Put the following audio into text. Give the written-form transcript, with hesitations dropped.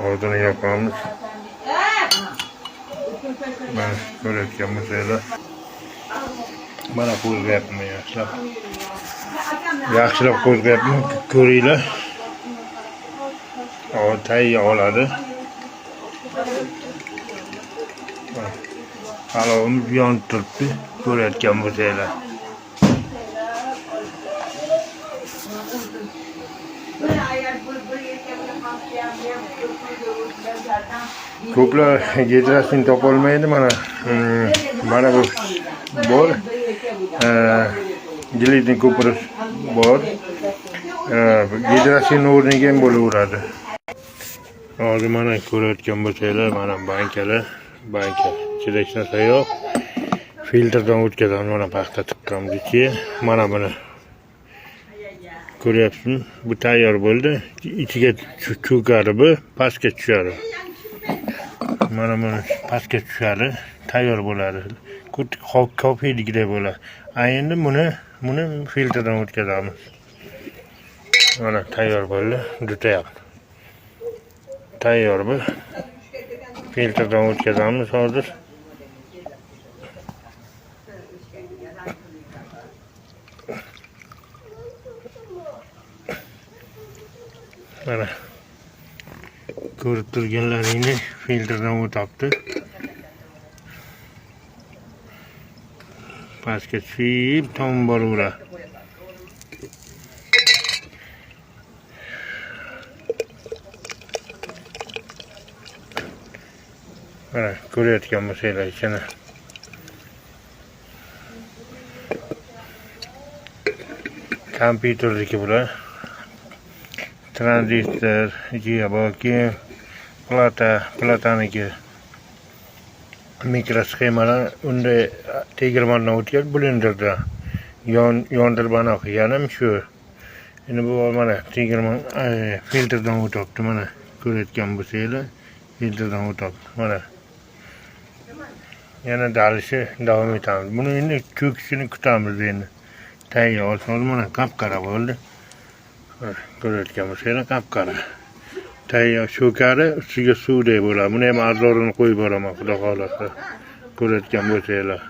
Oldini yopamiz. Mana ko'rayotgan bo'lsanglar. Mana qo'zg'ayapman yaxshilab. Yaxshilab qo'zg'ayapman, ko'ringlar. Tayyor oladi. Palovimiz yonib turibdi, ko'rayotgan bo'lsanglar. Ko'plar gidrosin topolmaydi mana. Mana bu bor. Glidin ko'pirish bor. Gidrosin o'rniga ham bo'laveradi. Hozir mana ko'rayotgan bo'lsanglar, mana bankalar, banka. Ichida hech narsa yo'q. Filtrdan o'tkazamiz, mana paxta tiqqanmiz ichiga. Mana buni ko'ryapsizmi? Bu tayyor bo'ldi. Ichiga cho'kadi bu, pastga tushadi. Mana buni pastga tushadi, tayyor bo'ladi. Xuddi kofenikidek bo'ladi. A endi buni filtrdan o'tkazamiz. Mana tayyor bo'ldi, jutayapti. Tayyor bu. Filtrdan o'tkazamiz hozir. Mana ko'rib turganlaringni filtrdan o'tibdi. Pastga tushib tom boraveradi. Mana ko'rayotgan bo'lsanglar ichini. Kompyuterdagi bular. Tranzistor ichiga bor, keyin plataniki mikrosxemalar unday tegirmondan o'tkazib blenderda yondirib anaqa qilganim shu. Endi bu mana tegirmon filtrdan o'tyapti, mana ko'rayotgan bo'lsanglar filtrdan o'tyapti. Mana yana dalishi davom etamiz. Buni endi cho'kishini kutamiz endi. Tayyor olsa mana qap-qora bo'ldi. Ko'rayotgan bo'lsanglar qap-qora. Tayyor cho'kari ustiga suvdek bo'ladi. Buni ham arzorini qo'yib boraman, xudo xohlasa. Ko'rayotgan bo'lsanglar.